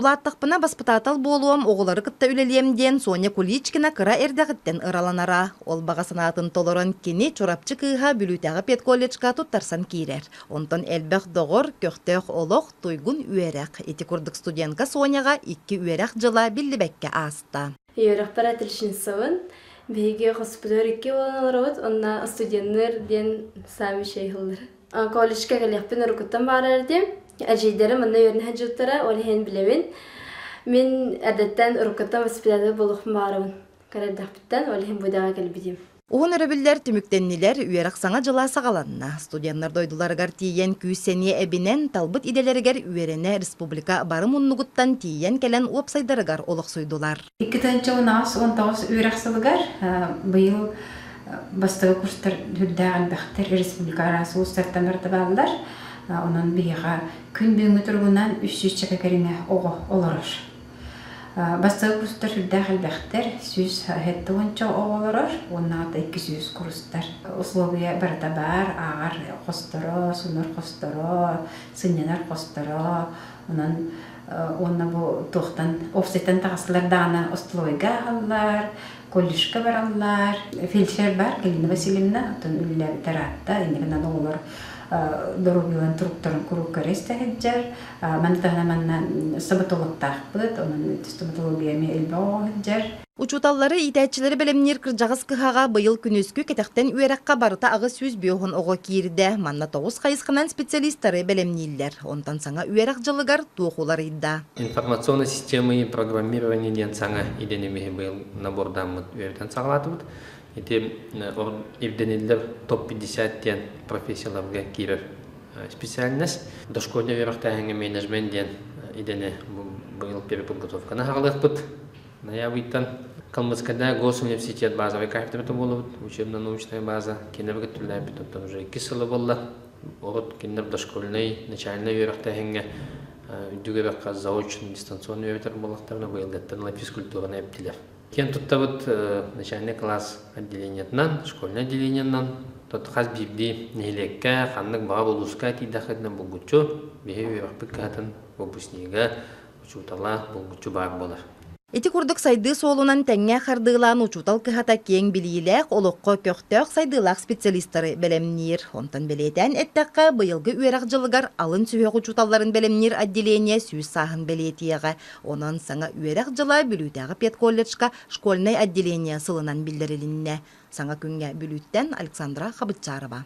Улааттахпына баспытаатал буолуом, оҕолору кытта үлэлиэм диэн Соня Куличкина кыра эрдэҕиттэн ыраланара. Ол баҕа санаатын толорон кини Чурапчы кыыһа Бүлүүтээҕи педколледжка туттарсан киирэр. Онтон элбэх доҕор, көхтөөх олох, туйгун үөрэх. Ити курдук студентка Соняҕа икки үөрэх дьыла биллибэккэ ааста. Үөрэхпэр отличницабын. Биһиги хоспутугар икки буолан олоробут, уонна студеннар диэн саамай үчүгэй Колледжка кэлиэхпин уруккуттан баҕарар этим. Эдьиийдэрим онно үөрэнэ сылдьыбыттара, ол иһин билэбин. Мин эрдэттэн уруккуттан воспитатель буолуохпун баҕарабын. Кыра эрдэхпиттэн, ол иһин бу идэҕэ кэлбитим. Уһун өрөбүллэр түмүктэннилэр, үөрэх саҥа дьыла саҕаланна. Студеннар дойдуларыгар тиийэн күүс-сэниэ эбинэн, талбыт идэлэригэр үөрэнэ республика бары муннугуттан тиийэн кэлэн уопсайдарыгар олохсуйдулар. 2018-19 үөрэх сылыгар быйыл бастакы курстар үрдээх элбэхтэр республика араас улуустартан барыта бааллар. Онон биһиэхэ күн бүгүҥҥү туругунан 300 чэкэ кэриҥэ оҕо олорор. Бастакы курстар сүрдээх элбэхтэр, 170 оҕо олорор, уонна 200 курстар. Условия барыта баар, ааҕар хосторо, сунар хосторо, сынньанар хосторо, онон уонна бу туохтан офсеттан таҕыстылар даҕаны остолобуойга ааһаллар, колледжка бараллар. Фельдшер бар Галина Васильевна, оттон үлэлээбитэ ыраатта, иннигинэн оҕолор доруобуйаларын туруктарын куруук көрө истэ сылдьар. Маны таһынан манна стоматологтаахпыт, онон стоматология эмиэ элбэх оҕо сылдьар. Учууталлары, иитээччилэри бэлэмниир кырдьаҕас кыһаҕа быйыл күнүскү кэтэхтэн үөрэххэ барыта 850 оҕо киирдэ. Манна тоҕус хайысханан специалистары бэлэмнииллэр. Онтон саҥа үөрэх дьылыгар туох уларыйда? Информационные системы и программирование диэн саҥа идэни биһи быйыл набордааммыт үөрэтэн саҕалаатыбыт. Ити ирдэниллэр топ-50 диэн профессияларга киирэр специальность. Дошкольнай үөрэхтээһиҥҥэ менеджмент диэн идэни быйыл переподготовканы аҕалыахпыт. Ноябрьтан Калмыцкайдаа госуниверситет базовай кафедрата буолабыт, учебно-научная база. Кинилэргэ түллээбит оттон уже икки сылы буолла. Урут кинилэр дошкольнай, начальнай үөрэхтээһиҥҥэ үрдүк үөрэххэ заочно дистанционно үөрэтэр буоллахтарына быйылгыттан ыла физкультураны эптилэр. Киэн туттабыт начальный класс отделениетынан, школьнай отделениенан хас биирдии нэһилиэккэ, ханнык баҕа улууска тиийдэххитинэ булгуччу биһи үөрэхпит кыһатын выпускнига, учуутала булгуччу баар буолар. Ити курдук сайдыы суолунан тэҥҥэ хардыылаан учуутал кыһата киэҥ билиилээх, олоххо көхтөөх сайдыылаах специалистары бэлэмниир. Онтон бэлиэтээн эттэххэ, быйылгы үөрэх дьылыгар алын сүһүөх учууталларын бэлэмниир отделение сүүс сааһын бэлиэтиэҕэ. Онон саҥа үөрэх дьыла Бүлүүтээҕи педколледжка школьнай отделение сылынан биллэрилиннэ. Саҥа күҥҥэ Бүлүүттэн Александра Хабытчарова.